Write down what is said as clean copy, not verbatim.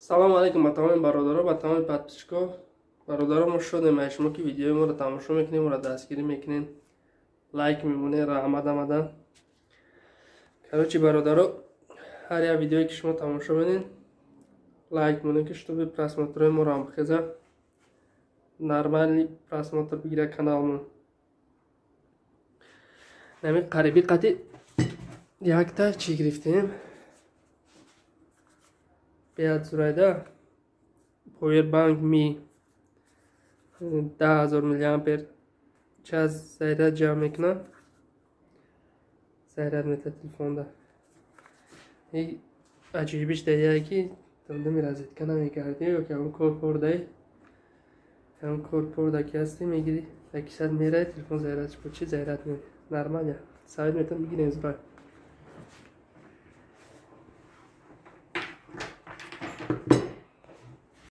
Салому алейкум ба тамоми бародаро, ба тамоми подписчико. Бародаро, мо шодем аз шумо, ки видеои моро тамошо мекунем, моро дастгирӣ мекунем, лайк мемонем, раҳмат амада. Короче, бародаро, ҳар як видеое ки шумо тамошо менед, лайк монед, ки чтобы просмотрҳои моро ҳам хеза, нормальный просмотр бигира каналмон. Нами қариби қати якта чӣ гирифтем? Беҳад зурайда повербанк ми 10 000 миллиампер час заряд ҷамъ мекунад, заряд мета телефонда. Аҷоибиш даяе, ки дами розетка намекардӣ ё ки ҳамон кор пордай, ҳамон кор порда ки ҳастӣ, мегирӣ, дар кисат мерай, телефон заряд бо чи заряд меояд. Нормально, совет метавон бигирем, зурай.